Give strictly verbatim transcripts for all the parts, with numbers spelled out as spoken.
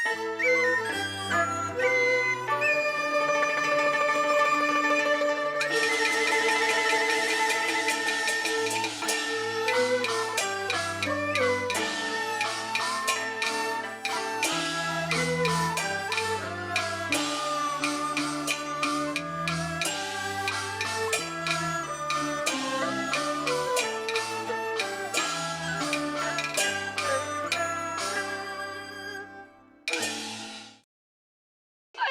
哎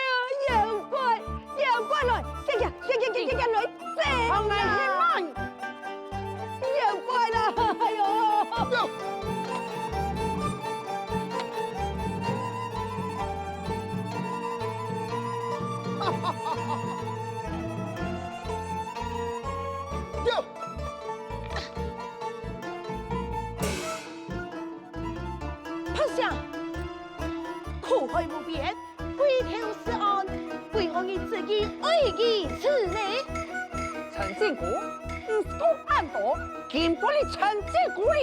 呀，妖怪，妖怪來，遽遽，遽遽，遽遽，遽遽來，走啊！放開佢們！妖怪啦，哎喲！走！走！ 拍響，苦海無邊，歸頭是岸，為何你執意愛佢死呢？陳正公，你講恁多，今晡日陳正公哩！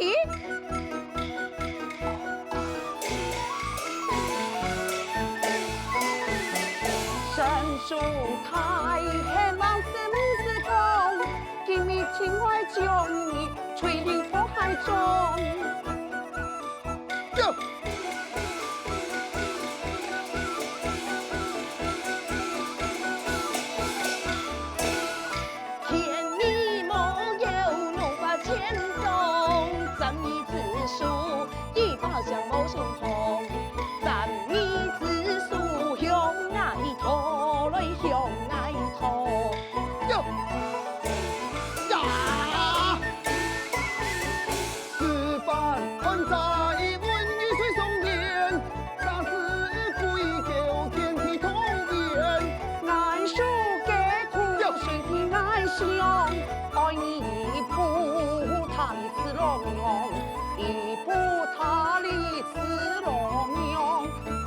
神手大漢，萬事毋使講，今日情愛將你 吹入火海中。走！天地無有，怒髮千丈，斬義之手，一把槍無心痛。斬義之手，向𠊎拖來，向𠊎拖。走！呀！ 十八萬載問雨水松年，三十歸九天地同源。𠊎手个苦，水地𠊎想，愛你一步踏里刺羅網，一步踏里刺羅網，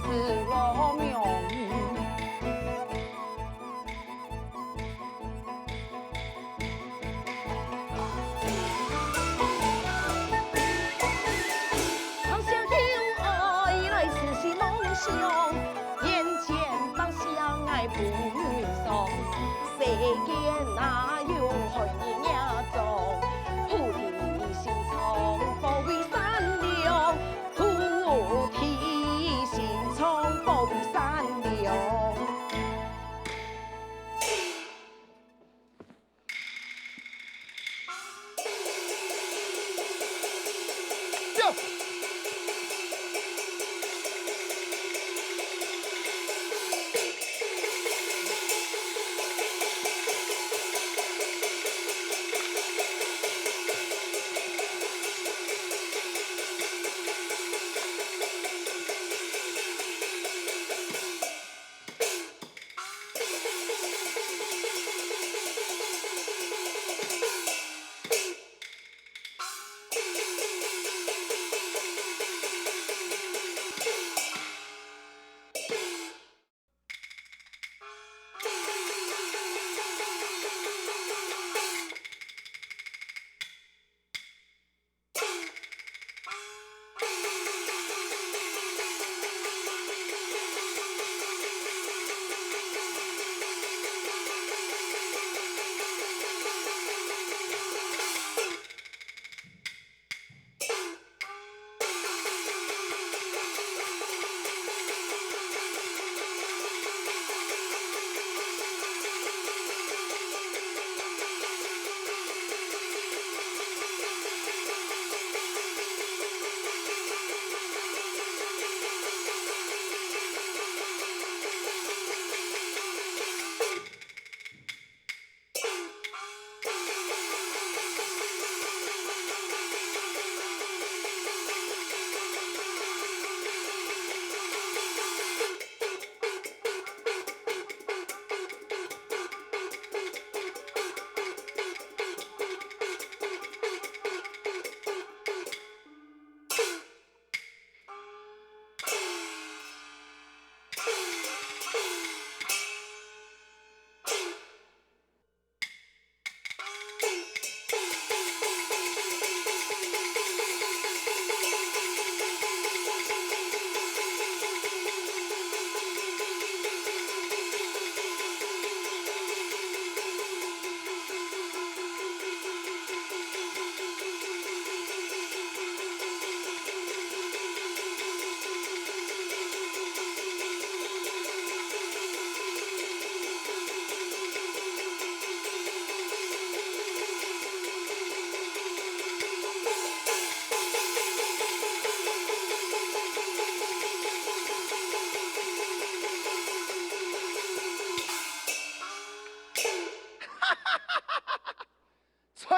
刺羅網。 好想有愛來痴痴夢想，眼前白相愛不如常。世間哪有好人夜長？菩提心腸保衛善良，菩提心腸保衛善良。 走！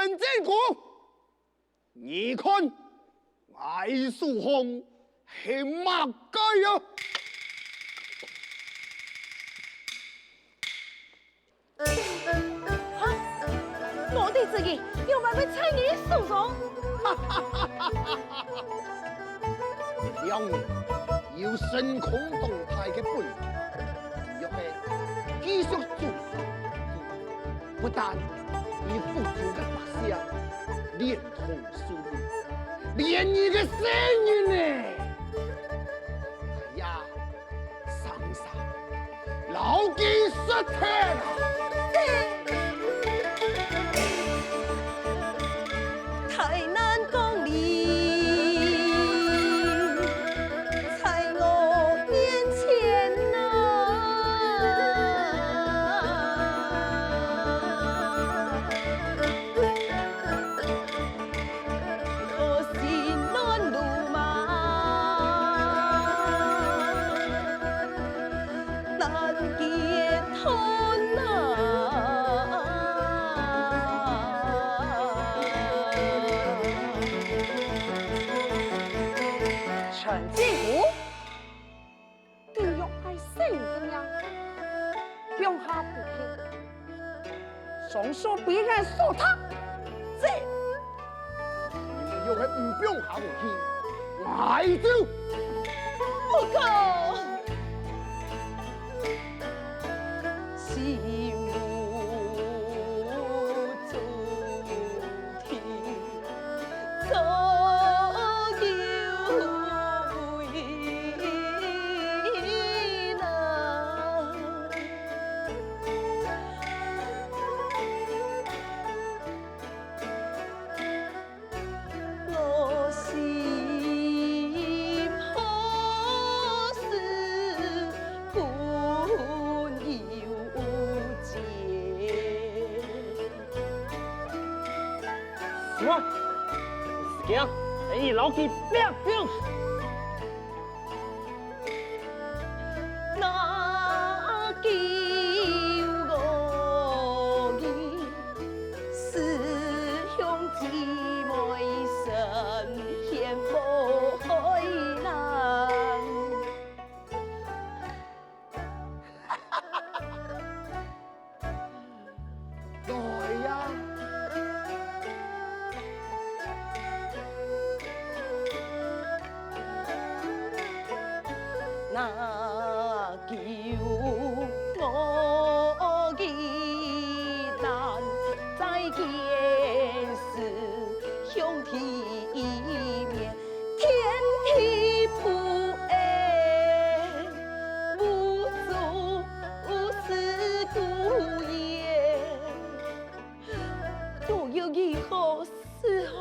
陳進古，你看，𠊎手項係麼个啊？哈？我的主意，仰會在你手上？兩人有神通廣大个本領，若係繼續做，不但你府中个百姓連同受累，連你个性命呢，哎呀， 生生摎佢說忒啊！大難降臨，在我面前啊！ 我心亂如麻，難解脫啊！陳進古， 對若愛死人个命，放下武器，雙手分𠊎束忒，走！你若係毋放下武器，𠊎就……不可！心無足 什麼？時間，等你老弟變變。那救我的，是兄弟妹身陷火海難。 來呀！那救我的難，再見時兄弟面，天地不安，無主 我是孤雁，我要如何是好？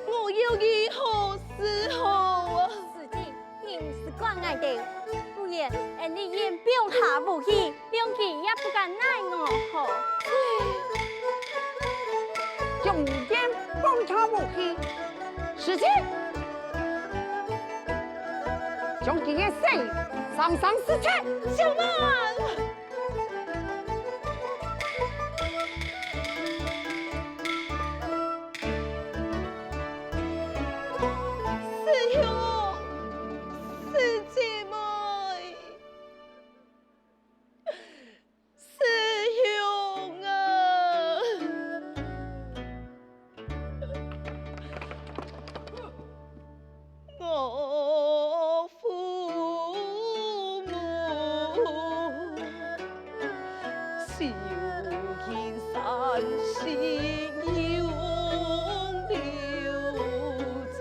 我要如何是好啊？師姊，你毋使管𠊎兜，不然，俺俚先放下武器，放佢也不敢奈我何。將劍放下武器，師姊！ 將佢个性生生撕忒！小滿！師兄，師姊妹。 師兄啊！我父母修行三世，永流傳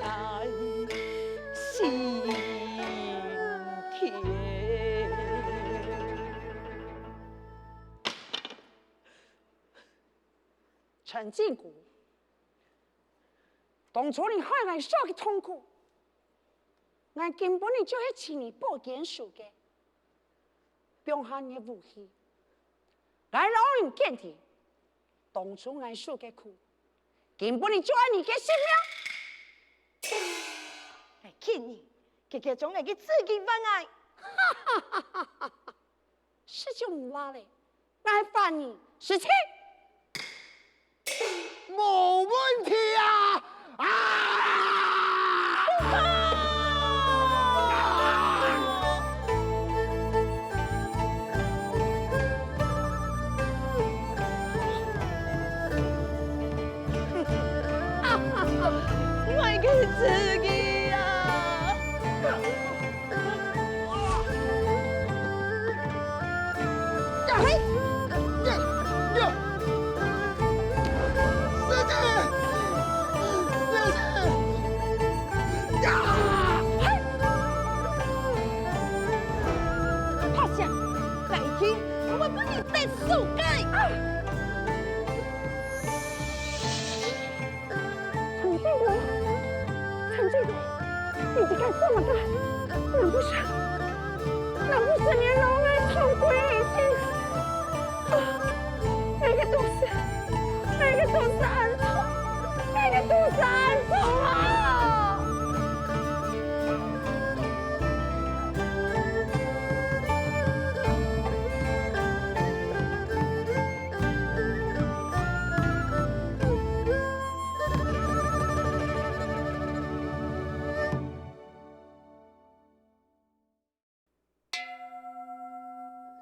心田。 陳進古，當初你害𠊎受个痛苦，𠊎今晡日就係取你寶劍手个，放下你个武器。𠊎摎你見底，當初𠊎受个苦，今晡日就愛你个性命。𠊎見你，遽遽將𠊎个自己還𠊎。 係就毋話咧，𠊎還你，師姊！無問題啊！啊！𠊎个子女啊！ 陳進頭，陳進頭，你在幹什麼的？難不成，難不成連老妹都歸你去？啊，那個都是，那個都是恁樣，那個都是恁樣啊！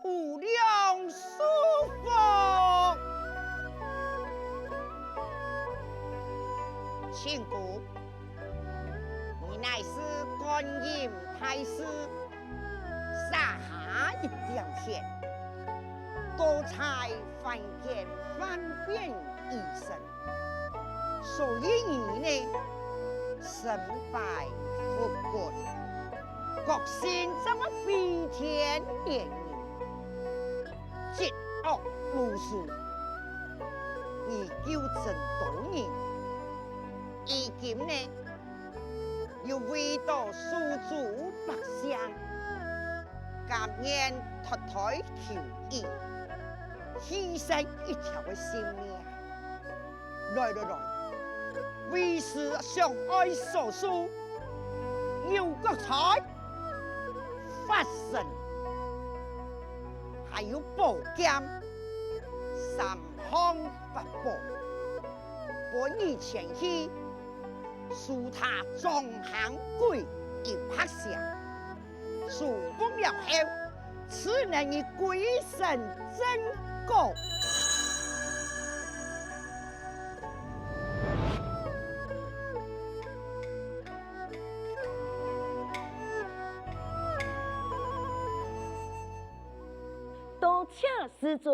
无量寿佛。千古，你乃是观音大士，洒下一点血，多在凡间方便医生。 所以你呢，身敗名裂，國姓正會飛天連人，疾惡無數，你救真多人。如今呢，又為到蘇州百姓，甘願脫胎求醫，犧牲一條个性命。 來來來，為師相愛所賜，牛角菜、法身，還有寶劍，三項法寶，分你前去，賜他裝行歸一百箱。 賜福了後，賜你歸身正果。多謝師尊。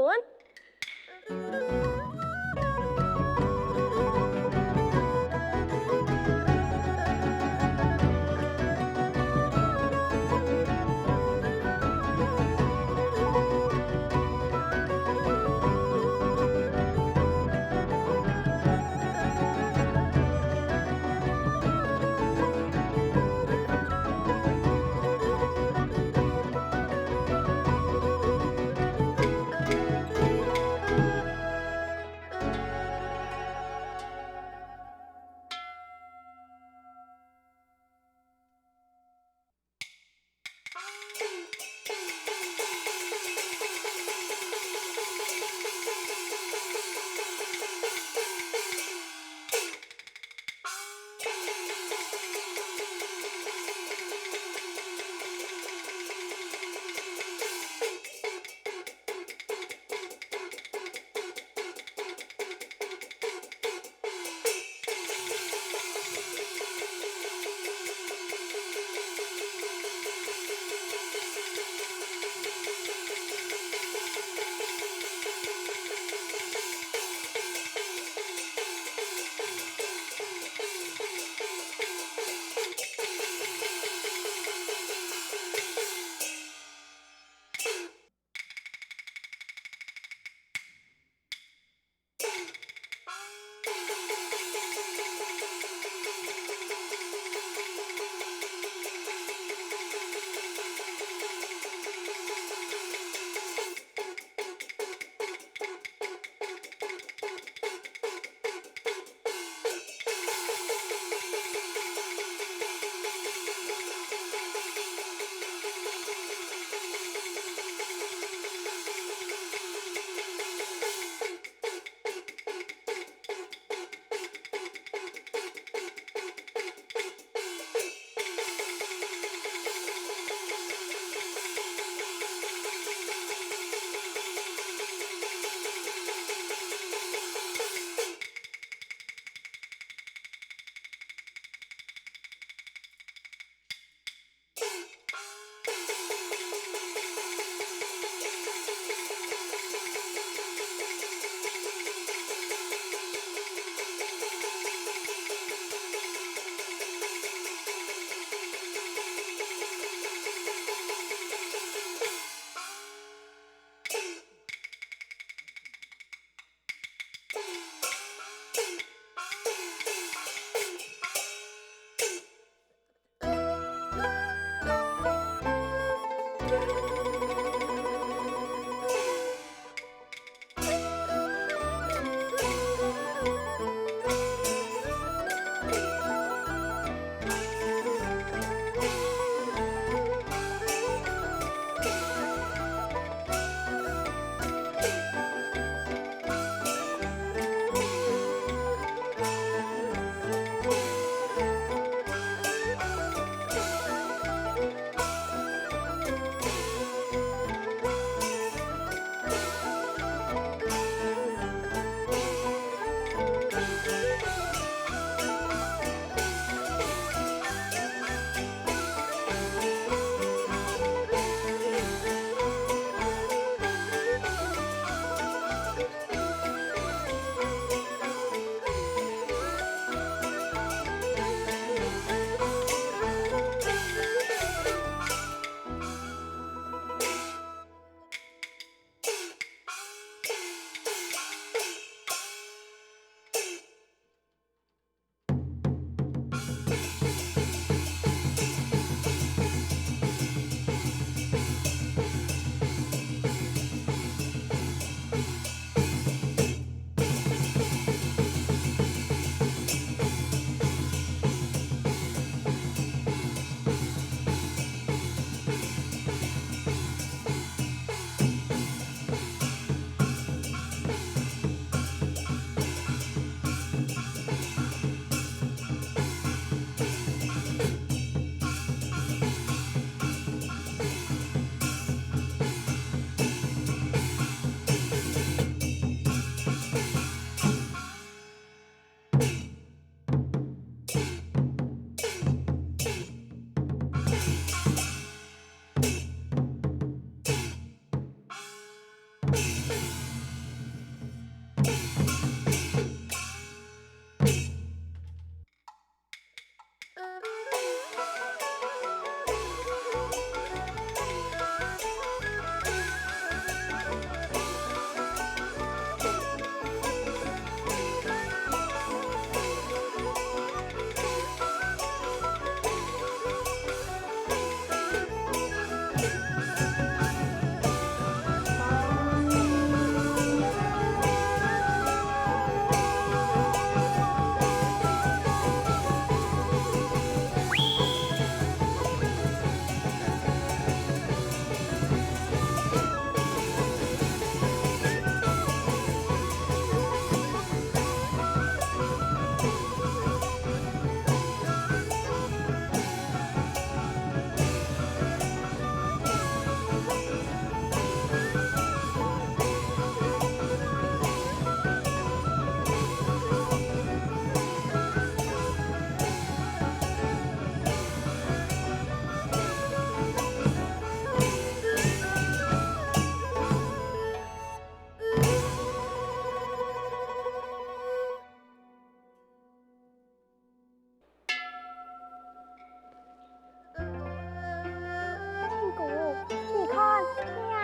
亲姑，你看，这係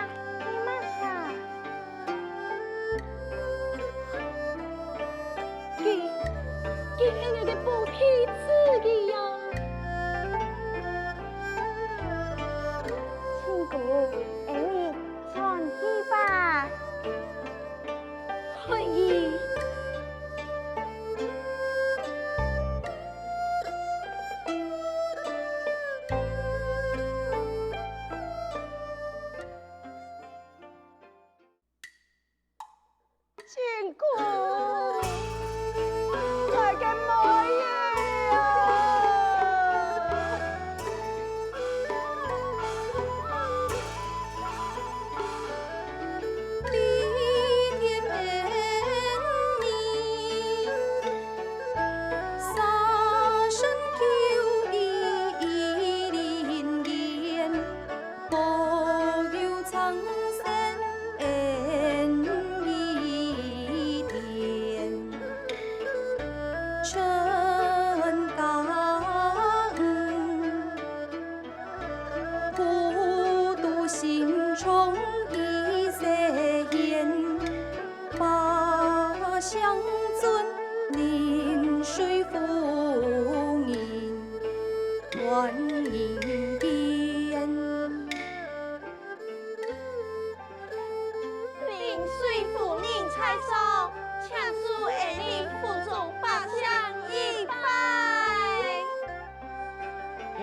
麼儕？佢，佢係𠊎个寶貝子佢呀！亲姑，𠊎等轉去吧。 可以。亲姑，𠊎个妹仔啊！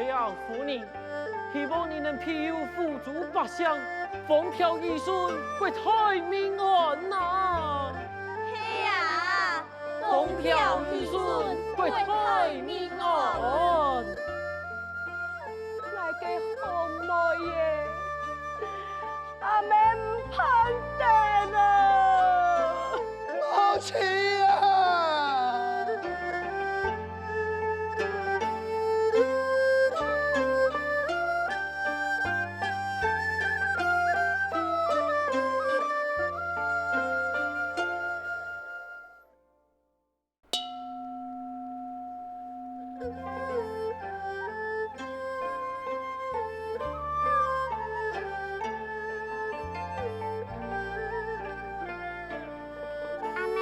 了夫人，希望你能庇佑府中百姓，風調雨順，國泰民安啊！係啊，風調雨順，國泰民安。𠊎个好妹仔， 阿姆毋盼得啊！母親啊！阿姆，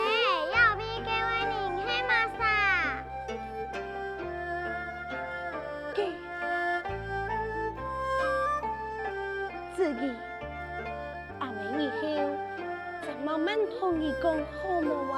這位該位人係麼儕？佢，子怡，阿姆以後正慢慢同你講好無啊？